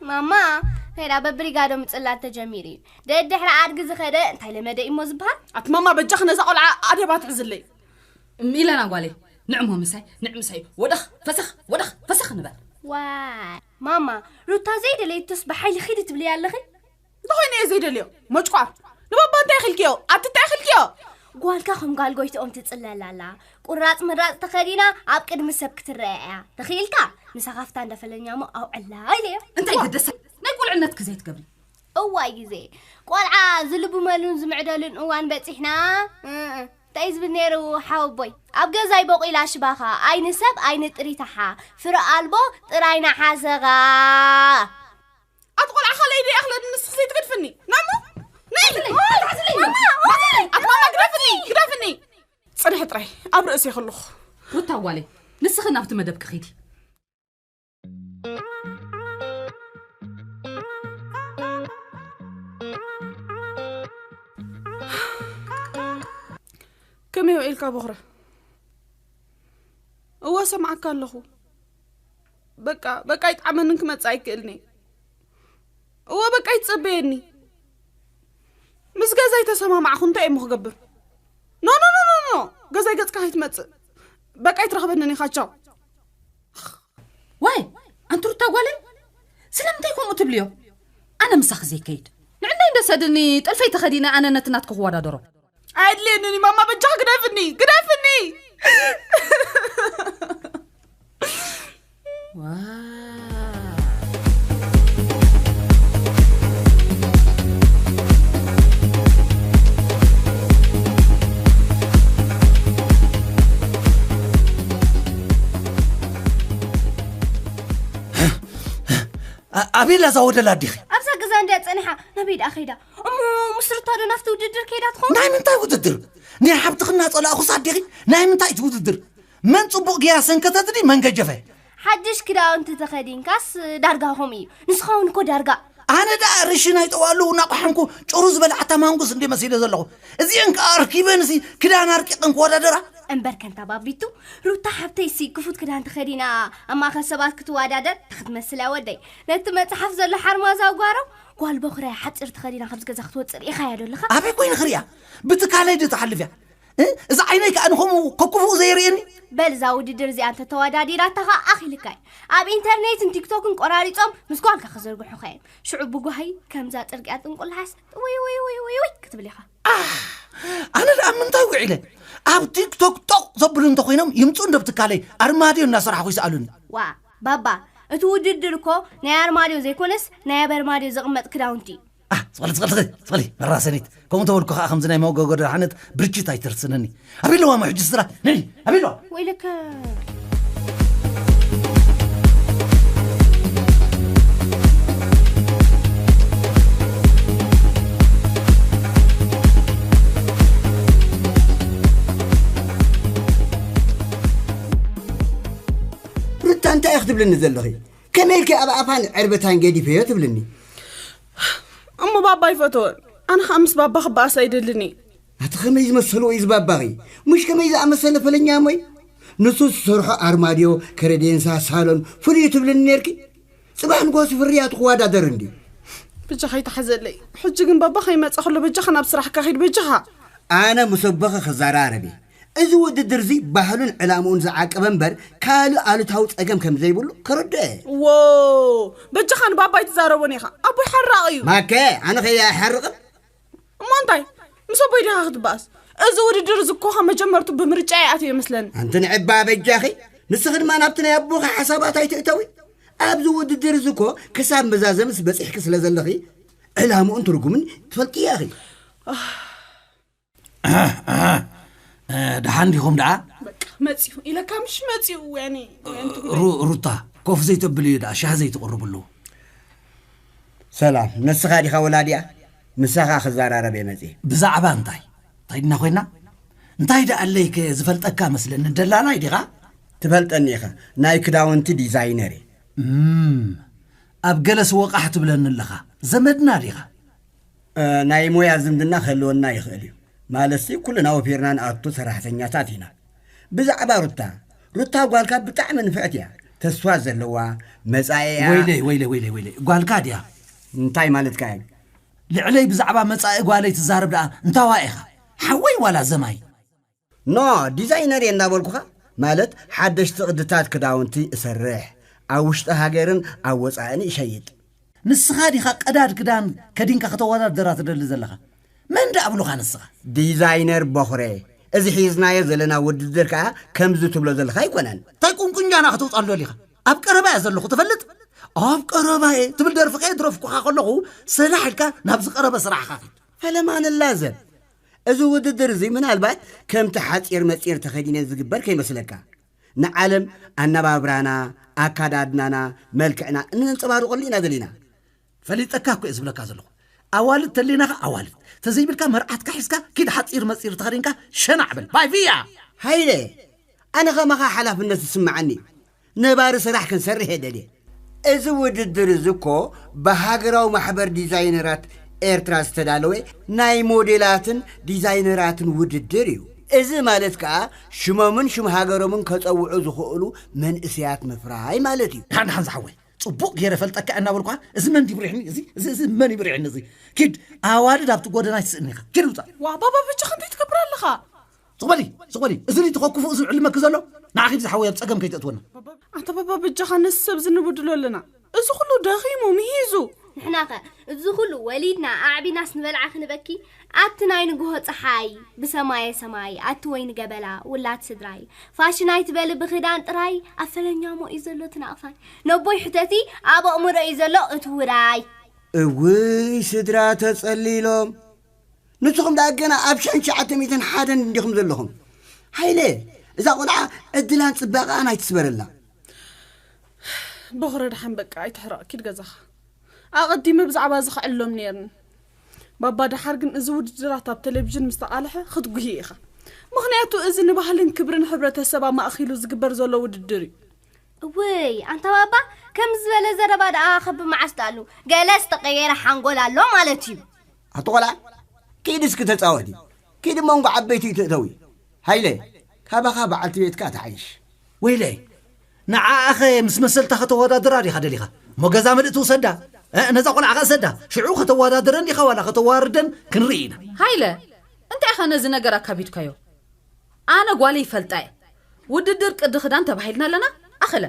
ማማ ከይዳ በብሪጋዶ ምፅላት ተጀሚሩ እዩ። ደድሕሪ ኣድጊ ዝኸደ እንታይ ለመደ እሞ ዝበሃል? ኣቲ ማማ በጃኽ ነዛ ቆልዓ ኣደባ ትሕዝለይ። ኢለና ጓለይ ንዕሞ ምሳይ ንዕ ምሳይ ወደኽ ፈሰኽ ወደኽ ፈሰኽ ንበር። ዋይ ማማ ሩታ ዘይደለየቶስ ብሓይሊ ኺዲ ትብልያ ኣለኺ? እንተኾይኑ እየ ዘይደልዮ መጭቋር። ንባባ እንታይ ኢኽልክዮ? ኣቲ እንታይ ኢኽልክዮ? ጓልካ ከም ጋል ጎይትኦም ትጽለል ኣላ። ቁራጽ ምራጽ ተኸዲና ኣብ ቅድሚ ሰብ ክትረአ እያ። ተኽኢልካ ንሳ ካፍታ እንደ ፈለኛ እሞ ኣውዕላ ኢለዮ። እንታይ ገደሰ ናይ ቁልዕነትኪ ዘይትገብሪ። እዋይ ግዜ ቆልዓ ዝልብመሉን ዝምዕደሉን እዋን በጺሕና። እንታይ ዝብል ነይሩ ሓወቦይ ኣብ ገዛይ በቂላ ሽባኻ ኣይኒ ሰብ ኣይኒ ጥሪታሓ ፍረ ኣልቦ ጥራይ ናሓሰኻ። ኣቲ ቆልዓ ካልኣይ ደይ ኣኽለኒ ንስኺ ዘይትገድፍኒ ናሞ ነይ ኣቲ ማማ ግደፍኒ ግደፍኒ። ፅንሒ ጥራይ ኣብ ርእሲ ከለኹ። ሩታ ጓለይ ንስኺ ናብቲ መደብ ክኺዲ። ከመይ ውዒልካ ቦኽረ? እወ ሰምዓካ ኣለኹ። በቃ በቃ ይጥዓመንን ክመጽእ ኣይክእልኒ። እወ በቃ ይትጸበየኒ። ምስ ገዛይ ተሰማማዕኹ እንታይ እሞ ክገብር? ኖ ኖ ኖ ኖ ኖ ገዛይ ገጽካ ከይትመጽእ። በቃ ይትረኽበንን ኢኻ ቻው። ዋይ ኣንቲ ሩታ ጓለይ ስለምንታይ ከምኡ ትብልዮ? ኣነ ምሳኺ ዘይከይድ ንዕናይ እንዶ ሰድኒ ጥልፈይ ተኸዲነ ኣነ ነቲ ናትኪ ክወዳደሮ። ኣየድልየንን እዩ ማማ በጃኺ ግደፍኒ ግደፍኒ። ኣቤላ እዛ ወደላ ኣዲኺ ኣብዛ ገዛ እንድያ ጸኒሓ ናበይ ደኣ ከይዳ? እሞ ምስ ሩታ ዶ ናብቲ ውድድር ከይዳ ትኸውን? ናይ ምንታይ ውድድር? ናይ ሓብትኽና ጸላእኹስ ኣዲኺ ናይ ምንታይ እቲ ውድድር? መን ጽቡቕ ገይራ ሰንከተት ድዩ መን ገጀፈ? ሓድሽ ክዳውንቲ ተኸዲንካስ ዳርጋ ከምኡ እዩ። ንስኻ እውን እኮ ዳርጋ። ኣነ ደኣ ርሽን ኣይጠዋሉ እናቋሓምኩ ጭሩ ዝበላዕታ ማንጉስ እንደ መሲለ ዘለኹ። እዚአን ከኣ ኣርኪበንሲ ክዳን ኣርቂቐን ክወዳደራ። እምበር ከንታ ባቢቱ ሩታ ሓብተይሲ ክፉት ክዳን ተኸዲና ኣብ ማእኸል ሰባት ክትወዳደር ክትመስል እያ ወደይ። ነቲ መጽሓፍ ዘሎ ሓርማዝ ኣጓሮ ጓል በኹራይ ሓጺር ተኸዲና ካብዚ ገዛ ክትወጽእ ርኢኻያ ዶ ኣለኻ? ኣበይ ኮይነ ክርእያ? ብትካለይ ድዩ ትሓልፍ እያ? እ? እዛ ዓይነይ ከኣ ንኸምኡ ከክፉእ ዘየርእየኒ? በል እዛ ውድድር እዚኣ እንተተወዳዲራታ ኸኣ ኣኺልካ እዩ። ኣብ ኢንተርኔትን ቲክቶክን ቆራሪጾም ምስ ጓልካ ክዝርግሑኻ እዮም። ሽዑ ብጓሂ ከምዛ ጽርግያ ጥንቁላሓስ ውይ ውይ ውይ ውይ ውይ ክትብል ኢኻ። ኣነ ደኣ ምንታይ ውዒለ ኣብ ቲክቶክ ጦቕ ዘብሉ እንተኮይኖም ይምፁ እንዶ ብትካለይ ኣርማድዮ እናሰራሕኹ ይስኣሉኒ። ዋ ባባ እቲ ውድድር እኮ ናይ ኣርማድዮ ዘይኮነስ ናይ ኣብ ኣርማድዮ ዝቕመጥ ክዳውንቲ እዩ። ኣህ፣ ስቐሊ፣ ስቐሊ፣ ስቐሊ፣ ስቐሊ፣ መራሰኒት። ከምኡ ተበልኩ ኸዓ ከምዚ ናይ መጎጎ ደሓነት ብርጅት ኣይትርስነኒ። ኣበይ ኣለዋ እሞ ሕጂ ስድራ? ነይ፣ ኣበይ ኣለዋ? ወይለከ። ሩታ እንታይ ኢኺ ትብልኒ ዘለኺ? ከመይ ኢልኪ ኣብ ኣፋን ዕርበታን ገዲፈዮ ትብልኒ? እሞ ባባ ይፈትወን። ኣነ ኸዓ ምስ ባባ ክበኣስ ኣይደልን እየ። ኣቲ ኸመይ ዝመሰልዎ እዩ ዝባባኺ? ምሽ ከመይ ዝኣመሰለ ፈለኛ እሞይ? ንሱ ዝሰርሖ ኣርማድዮ፣ ከረዴንሳ፣ ሳሎን ፍሉይ እዩ ትብልኒ ነርኪ። ጽባሕ ንጎሲ ፍርያቱ ክወዳደር እንዲ። ብጃኻ ይተሓዘለይ። ሕጂ ግን ባባ ከይመጸ ከሎ በጃኻ ናብ ስራሕካ ኺድ በጃኻ። ኣነ ምስ ኣቦኺ ክዘራረብ እየ። እዚ ውድድር እዚ ባህሉን ዕላምኡን ዝዓቀበ እምበር ካልእ ኣሉታዊ ጸገም ከም ዘይብሉ ክርድኦ እየ። ዎ በጃኻ ንባባ ኣይትዛረቦን ኢኻ። ኣቦይ ሓራቕ እዩ። ማከ ኣነ ኸየ ኣይሓርቕን። እሞ እንታይ ምስ ኣቦይ ዲኻ ክትበኣስ? እዚ ውድድር እዚ እኮ ካብ መጀመርቱ ብምርጫ ይኣትዮ ይመስለኒ። ኣንቲ ንዕባ በጃኺ ንስኺ ድማ ናብቲ ናይ ኣቦኺ ሓሳባት ኣይትእተዊ። ኣብዚ ውድድር እዚ እኮ ክሳብ መዛዘምስ በፂሕኪ ስለ ዘለኺ ዕላምኡን ትርጉምን ትፈልጥያ ኢኺ። ደሓን ዲኹም ደኣ? በቃ መጺኡ ኢለካ ምሽ መጺኡ ወያኔ ወያኔ ትጉዳይ። ሩ- ሩታ ኮፍ ዘይተብልዩ ደኣ ሻሂ ዘይትቕርብሉ? ሰላም፣ ንስኻ ዲኻ ወላዲኣ? ምሳኻ ክዘራረብ እየ መጺእ። ብዛዕባ እንታይ? እንታይ ድና ኮይና? እንታይ ደኣ ኣለይከ ዝፈልጠካ መስለኒ፣ ደላላይ ዲኻ? ትፈልጠኒ ኢኻ፣ ናይ ክዳውንቲ ዲዛይነር እየ። እም፣ ኣብ ገለስ ወቓሕ ትብለኒ ኣለኻ፣ ዘመድና ዲኻ? እ፣ ናይ ሞያ ዝምድና ክህልወና ይኽእል እዩ። ማለትሲ ኩልና ወፊርና ንኣቱ ሰራሕተኛታት ኢና። ብዛዕባ ሩታ፣ ሩታ ጓልካ ብጣዕሚ ንፍዕቲ እያ። ተስፋ ዘለዋ፣ መጻኢ እያ። ወይለይ፣ ወይለይ፣ ወይለይ፣ ወይለይ። ጓልካ ድያ? እንታይ ማለትካ እዩ? ልዕለይ ብዛዕባ መጻኢ ጓለይ ትዛረብ ደኣ እንታዋ ኢኻ? ሓወይ ዋላ ዘማይ? ኖ፣ ዲዛይነር እየ እናበልኩኻ። ማለት ሓደሽቲ ቅድታት ክዳውንቲ እሰርሕ፣ ኣብ ውሽጢ ሃገርን ኣብ ወጻእን ይሸይጥ። ንስኻ ዲኻ ቀዳድ ክዳን ከዲንካ ከተወዳድራ ትደሊ ዘለኻ? መን ደኣ ኣብሉኻ ንስኻ? ዲዛይነር ቦኽረ፣ እዚ ሒዝናዮ ዘለና ውድድር ከኣ ከምዚ ትብሎ ዘለኻ ኣይኮነን። እንታይ ቁንቁኛና ከተውጻሉ ደሊኻ? ኣብ ቀረባ እየ ዘለኹ ትፈልጥ? ኣብ ቀረባ እየ ትብል ደርፊ ከየድረፍኩኻ ከለኹ ሰላሕ ኢልካ ናብዚ ቀረበ ስራሕኻ ኺድ። ፈለማ ንላዘብ። እዚ ውድድር እዚ ምናልባት ከምቲ ሓጺር መጺር ተኸዲነ ዝግበር ከይመስለካ። ንዓለም ኣነባብራና፣ ኣካዳድናና፣ መልክዕና እነንጸባርቐሉ ኢና ደሊና። ፈሊጠካ እኮ እየ ዝብለካ ዘለኹ። ኣዋልድ ተሌናኻ ኣዋልድ፣ ተዘይብልካ መርዓትካ ሒዝካ ኪድ ሓጺር መጺር ተኸዲንካ ሸናዕ በል። ባይ ቪያ! ሃይለ፣ ኣነ ኸማኻ ሓላፍነት ዝስምዓኒ እዩ። ነባሪ ስራሕ ክንሰርሕ እየ ደልየ። እዚ ውድድር እዚ እኮ ብሃገራዊ ማሕበር ዲዛይነራት ኤርትራ ዝተዳለወ ናይ ሞዴላትን ዲዛይነራትን ውድድር እዩ። እዚ ማለት ከኣ ሽሞምን ሽም ሃገሮምን ከጸውዑ ዝኽእሉ መንእሰያት ምፍራይ ማለት እዩ። ደሓን ደሓን ዝሓወይ፣ ጽቡቕ ገይረ ፈልጠካ እናበልኳ፣ እዚ መን ድዩ ብሪሕኒ? እዚ እዚ እዚ መን እዩ ብሪሕኒ? እዚ ኪድ ኣዋልድ ኣብቲ ጎደና ይትስእኒ ኢኻ። ኪድ ውጻእ። ዋ ባባ ብቻ ከምዚ ትገብር ኣለኻ። ስቕ በሊ፣ ስቕ በሊ። እዚ ልጅ ተኸኩፉ እዚ ልዕልመኪ ዘሎ ንዓኺ ብዝሓወይ ኣብ ጸገም ከይተእትወና። ኣንታ ባባ በጃኻ ነዚ ሰብ እዚ ንብድሎ ኣለና። እዚ ኩሉ ደኺሙ ምሂዙ። ንሕናኸ እዚ ኩሉ ወሊድና ኣዕቢናስ ንበልዓ ክንበኪ ኣቲ ናይ ንግሆ ጸሓይ ብሰማየ ሰማይ ኣቲ ወይኒ ገበላ ውላድ ስድራይ ፋሽን ኣይትበሊ ብኽዳን ጥራይ ኣብ ፈለኛሞ እዩ ዘሎ እቲ ናቕፋይ ነቦይ ሕተቲ ኣብ ኣእምሮ እዩ ዘሎ እቲ ውራይ እውይ ስድራ ተጸሊሎም ንስኹም ደኣ ገና ኣብ ሽሕን ትሽዓተ ሚእትን ሓደን እንዲኹም ዘለኹም። ሃይለ፣ እዛ ቖልዓ ዕድላን ጽባቐኣን ኣይትስበረላ። በኹረ ደሓን በቃ ኣይትሕረቕ፣ ኪድ ገዛኻ። ኣቐዲመ ብዛዕባ እዚ ክዕሎም ነይርኒ። ባባ ደሓር ግን እዚ ውድድራት ኣብ ቴሌቪዥን ምስ ተቓልሐ ክትጉሂ ኢኻ። ምኽንያቱ እዚ ንባህልን ክብርን ሕብረተሰብ ኣማእኺሉ ዝግበር ዘሎ ውድድር እዩ። እውይ ኣንታ ባባ ከምዚ ዝበለ ዘረባ ደኣ ከብ መዓስ ደኣሉ ገለ ዝተቐየረ ሓንጎል ኣሎ ማለት እዩ ኣቲ ቆልዓ ኪድ እስኪ ተጻወቲ ኪድ መንጎ ዓበይቲ ይትእተዊ ሃይለ ካባኻ በዓልቲ ቤትካ ትሓይሽ ወይለይ ንዓኣኸ ምስ መሰልታ ከተወዳድራ ዲኻ ደሊኻ እሞ ገዛ ምልእቲ ውሰዳ እ፣ ነዛ ቆልዓ ኸኣ ሰዳ ሽዑ ከተወዳድረን ዲኻ ዋላ ከተዋርደን ክንርኢ ኢና ሃይለ እንታይ ኢኻ ነዚ ነገር ኣካቢድካዮ ኣነ ጓለይ ይፈልጣ እየ ውድድር ቅዲ ክዳን ተባሂልና ኣለና ኣኸለ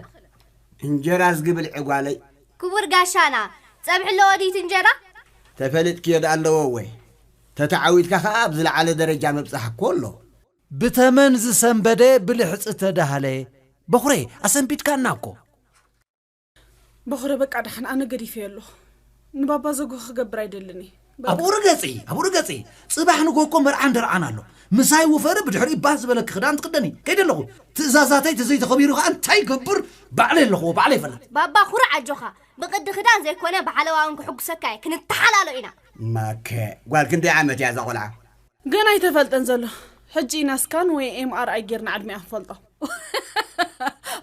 እንጀራ ዝግብል ዕጓለይ ክቡር ጋሻና ጸብሒ ኣለዎ ድዩ እቲ እንጀራ ተፈሊጥክዮ ደኣ ኣለዎ እወ ተተዓዊትካ ከኣ ኣብ ዝለዓለ ደረጃ ምብጻሕ እኮ ኣሎ ብተመን ዝሰንበደ ብልሕጺ ተዳህለ በኹረይ ኣሰንቢድካና እኮ በኹረ በቃ ደሓን ኣነ ገዲፈዮ ኣለኹ ንባባ ዘጉህ ክገብር ኣይደልን እየ በቃ። ኣብኡ ርገጺ ኣብኡ ርገጺ ጽባሕ ንግሆ እኮ መርዓን ደርዓን ኣሎ ምሳይ ውፈሪ ብድሕሪኡ ባህ ዝበለኪ ክዳን ትክደኒ ከይደ ኣለኹ ትእዛዛተይ ተዘይተኸቢሩ ከዓ እንታይ ይገብር ባዕለይ ኣለኽዎ ባዕለይ ይፈልጥ ባባ ኩርዕ ኣጆኻ ብቕዲ ክዳን ዘይኮነ ብሓለዋ እውን ክሕጉሰካ እየ ክንተሓላሎ ኢና ማከ ጓል ክንደይ ዓመት እያ እዛ ቆልዓ ገና ኣይተፈልጠን ዘሎ ሕጂ ኢና ስካን ወይ ኤምኣርኣይ ጌርና ዕድሚኣ ክንፈልጦ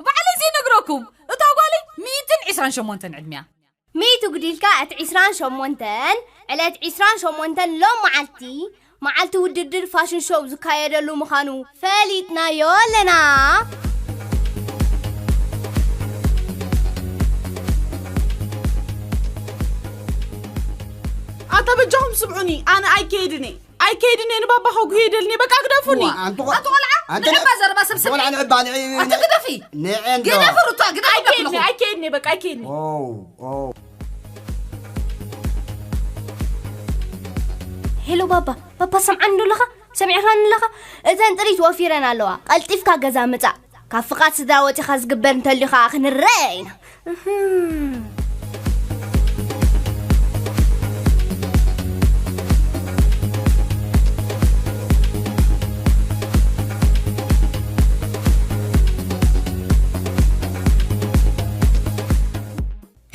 ባዕለይ ዘይነግረኩም እታ ጓለይ ሚእትን ዕስራን ሸሞንተን ዕድሚያ ሚእቲ ጉዲልካ እቲ ዕስራን ሸሞንተን ዕለት ዕስራን ሸሞንተን ሎም መዓልቲ መዓልቲ ውድድር ፋሽን ሾው ዝካየደሉ ምዃኑ ፈሊጥናዮ ኣለና። ኣታ በጃኹም ስምዑኒ፣ ኣነ ኣይከይድን እየ። ኣይከይድን እየ፣ ንባባ ከጉህዮ ይደልን እየ። በቃ ግደፉኒ። ዋ፣ ኣንቲ ቆ-፣ ኣንቲ ቆልዓ፣ ኣንቲ ንዕባ ዘረባ ሰብ ኣንቲ ቆልዓ ስምዒ። ንዕባ ንዒ፣ ኣንቲ ግደፊ። ንዒ እንዶ። ግደፊ ሩታ፣ ግደፊ ኣይከይድን እየ፣ ኣለኹ። ኣይከይድን እየ፣ በቃ ኣይከይድን እየ። ኦ፣ ኦ። ሄሎ ባባ፣ ባባ ሰምዓኒ ዶ ኣለኻ? ሰሚዕኻኒ ኣለኻ? እተን ጥሪት ወፊረን ኣለዋ። ቀልጢፍካ ገዛ ምጻእ። ካብ ፍቓድ ስድራ ወጺኻ ዝግበር እንተልዩ ኸኣ ክንረአ ኢና። እህም።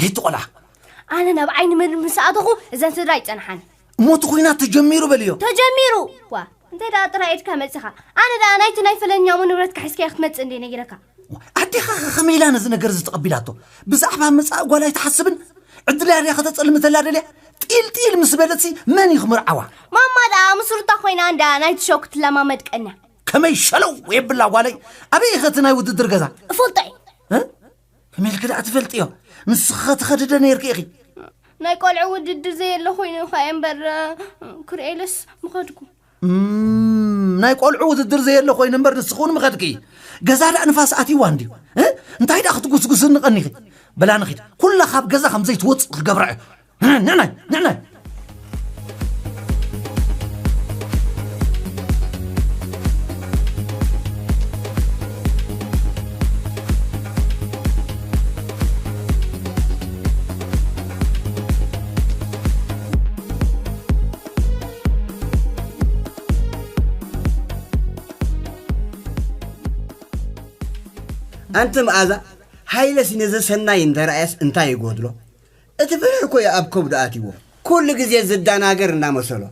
ሄቲ ቆልዓ። ኣነ ናብ ዓይኒ ምድሪ ምስ ኣተኹ እዘን ስድራ ኣይጸንሓን። እሞ እቲ ኹናት ተጀሚሩ በልዮ። ተጀሚሩ? ዋ፣ እንታይ ደኣ ጥራይ ኢድካ መጺኻ? ኣነ ደኣ ናይቲ ናይ ፈለኛሙ ንብረትካ ሒዝካዮ ክትመጽእ እንዴ ነጊረካ? ኣዴኻ ኸ ከመይ ኢላ ነዚ ነገር እዚ ተቐቢላቶ? ብዛዕባ መጻኢ ጓል ኣይትሓስብን? ዕድል ያድያ ከተጸልምተላ ደልያ? ጢል ጢል ምስ በለትሲ መን እዩ ክምርዓዋ? ማማ ደኣ ምስ ሩታ ኮይና እንዳ ናይቲ ሾው ክትለማመድ ቀንያ። ከመይ ሸለው የብላ ጓለይ? ኣበይ ኢኸ እቲ ናይ ውድድር ገዛ? እፈልጦ እየ። እ? ከመይ ኢልኪ ደኣ ትፈልጥዮ? ንስኺ ኸ ትኸዲ ዶ ነይርኪ ኢኺ? ናይ ቆልዑ ውድድር ዘየለ ኮይኑ ኸኣ እምበር፣ ክርእየለስ ምኸድኩ። እም፣ ናይ ቆልዑ ውድድር ዘየለ ኮይኑ እምበር ንስኺ እውን ምኸድኪ። ገዛ ደኣ ንፋስ ኣትይዋ እንድዩ። እ? እንታይ ደኣ ክትጉስጉስኒ ቀኒኺ? በላ ንኺድ። ኩላ ካብ ገዛ ከም ዘይትወጽእ ክገብራ እየ። ንዕናይ፣ ንዕናይ። ኣንቲ መኣዛ፣ ሃይለሲ ነዚ ሰናይ እንተረኣየስ እንታይ ይጎድሎ? እቲ ፍርሒ እኮ እዩ ኣብ ከብዱ ኣትይዎ። ኩሉ ግዜ ዝደናገር እናመሰሎ።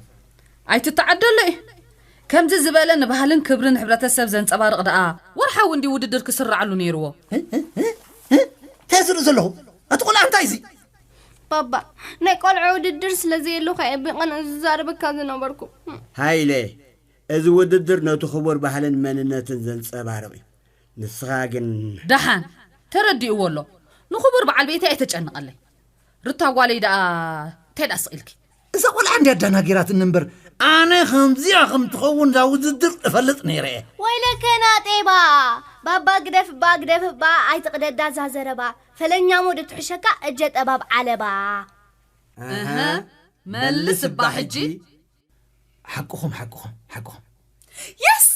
ኣይትተዓደሎ እዩ። ከምዚ ዝበለ ንባህልን ክብርን ሕብረተሰብ ዘንጸባርቕ ደኣ ወርሓዊ እንዲ ውድድር ክስርዓሉ ነይርዎ። እ? እ? እ? እ? እንታይ ዝርኢ ዘለኹ? ኣቲ ቆልዓ እንታይ እዚ? ባባ፣ ናይ ቆልዑ ውድድር ስለ ዘየለኹ እየ ብቐንኡ ዝዛረበካ ዝነበርኩ። ሃይለ፣ እዚ ውድድር ነቲ ክቡር ባህልን መንነትን ዘንጸባርቕ እዩ። ንስኻ ግን ደሓን ተረዲእዎ ኣሎ። ንኽቡር በዓል ቤተይ ኣይተጨንቐለይ። ርታ ጓለይ ደኣ እንታይ ደኣ ስቕ ኢልኪ? እዛ ቆልዓ እንድያ ኣደናጊራትኒ እምበር፣ ኣነ ከምዚኣ ከም ትኸውን እዛ ውድድር እፈልጥ ነይረ እየ። ወይለከ ናጤባ፣ ባባ ግደፍባ፣ ግደፍባ፣ ኣይትቕደዳ እዛ ዘረባ። ፈለኛ ሞድ ትሕሸካ እጀ ጠባብ ዓለባ። ኣሃ፣ መልስ እባ ሕጂ። ሓቅኹም፣ ሓቅኹም፣ ሓቅኹም። የስ!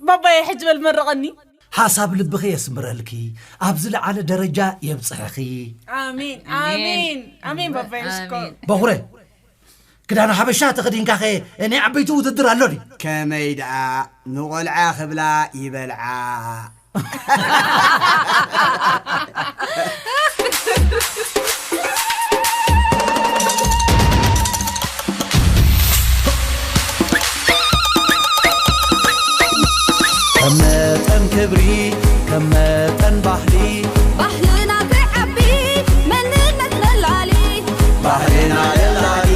ባባየ፣ ሕጂ በል መርቐኒ። ሓሳብ ልብኺ የስምረልኪ፣ ኣብ ዝለዓለ ደረጃ የብጽሕኺ። ኣሜን፣ ኣሜን፣ ኣሜን፣ ኣሜን፣ ባባየ፣ ሽኮር። ኣሜን። በኹረ፣ ክዳን ሓበሻ ተኸዲንካኸ ናይ ዓበይቲ ውድድር ኣሎ ድዩ? ከመይ ደኣ፣ ንቖልዓ ክብላ ይበልዓ። ከም መጠን ክብሪ፣ ከም መጠን ባህሊ፣ ባህልና ክዓቢ፣ መንነት ነላሊ። ባህልና ነላሊ፣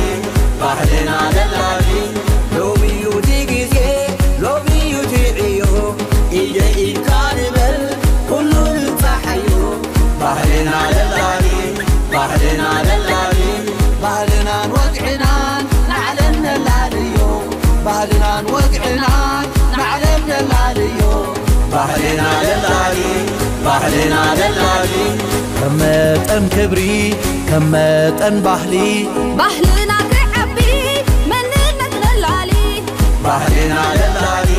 ባህልና ነላሊ። ሎሚ እዩ እቲ ግዜ፣ ሎሚ እዩ እቲ ዕዮ። ኢደ ኢድካ ንበል፣ ኩሉ ንብጻሓዮ። ባህልና ነላሊ፣ ባህልና ነላሊ። ባህልናን ወግዕናን ንዓለም ነላልዮ። ባህልናን ወግዕናን ንዓለም ነላልዮ። ባህልና ነላሊ፣ ባህልና ነላሊ። ከም መጠን ክብሪ፣ ከም መጠን ባህሊ። ባህልና ክዓቢ፣ መንነት ነላሊ። ባህልና ነላሊ፣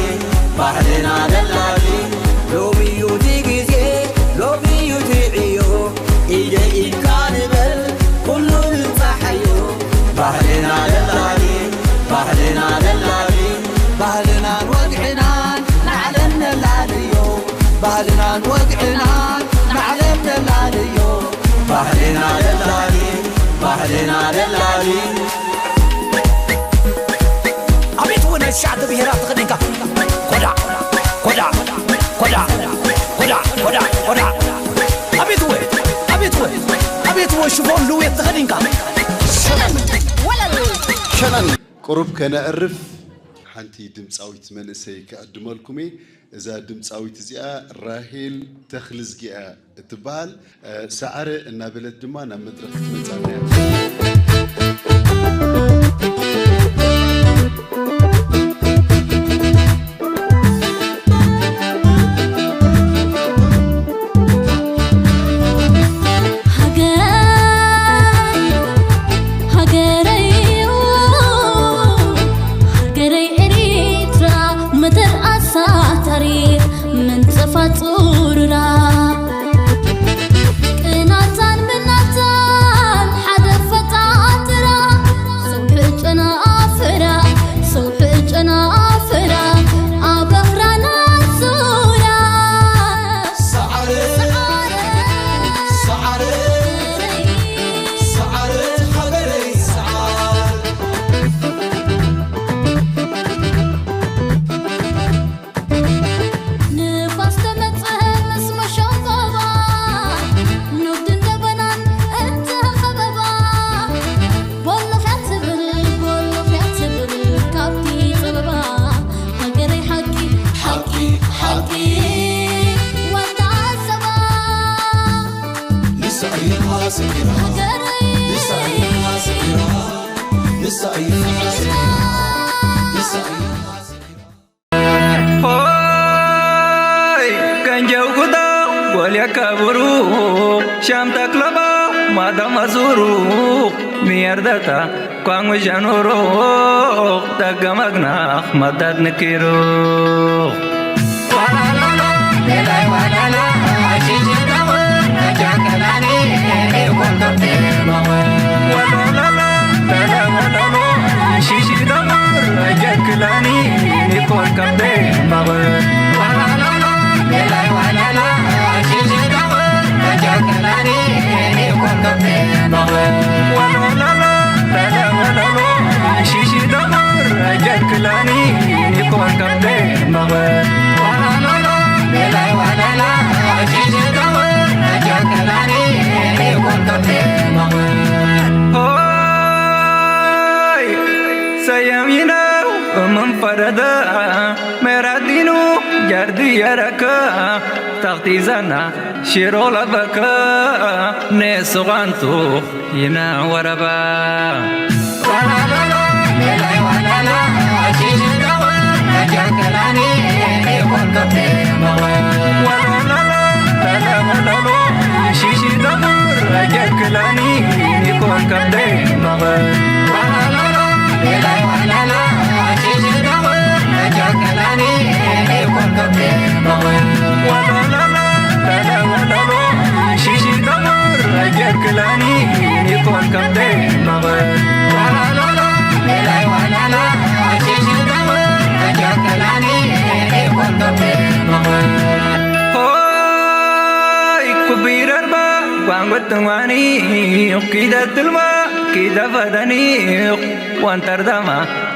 ባህልና ነላሊ። ሎሚ እዩ እቲ ግዜ፣ ሎሚ እዩ እቲ ዕዮ። ኢደ ኢድካ ንበል፣ ኩሉ ንብጻሓዮ። ባህልና ነላሊ፣ ባህልና ነላሊ። ባህልናን ወግዕናን ንዓለም ነላልዮ። ባህልናን ወግዕናን ንዓለም ነላልዮ። ባህልና ነላሊ፣ ባህልና ነላሊ። ኣቤት እውን ናይ ትሽዓተ ብሄራት ተኸዲንካ። ኮዳ፣ ኮዳ፣ ኮዳ፣ ኮዳ፣ ኮዳ፣ ኮዳ። ኣቤት እወ፣ ኣቤት እወ፣ ኣቤት እወ ሽፎን ልውየት ተኸዲንካ። ሸነን፣ ወለል። ሸነን። ቁሩብ ከነዕርፍ ሓንቲ ድምጻዊት መንእሰይ ክዕድመልኩም እየ። እዛ ድምጻዊት እዚኣ ራሄል ተኽልዝጊ እያ እትበሃል። እ፣ ሰዓረ እናበለት ድማ ናብ መድረኽ ክትመጻና እያ። ንሳ እያ ንሳ እያ ሆይ ከንጀው ጉዳ ወልያ ከብሩ ሻምታ ክለባ ማዳ መዙሩ ሚያርዳታ ኳንጉ ጀኑሩ ደገመግናኽ መዳድ ንኪሩ ሰየሚነው እምንፈረደ ሜራዲኑ ጀርዲ የረከ ተኽቲዘና ሽሮ ለበከ ኔስቋንቱ ይና ወረባ ሆይ ኩቢረርባ ጓንጎት ትማኒ ኪደ ትልማ ኪደ ፈደኒ ወንተርደማ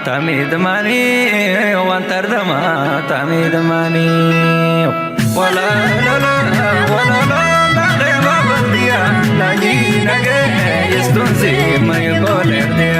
ታሚ ድማኒ ወንተርደማ ታሚ ድማኒ ወላላላ ወላላ ባሬባ በልዲያ ናጂ ነገ የስቶንሲ መይቆሌርዲያ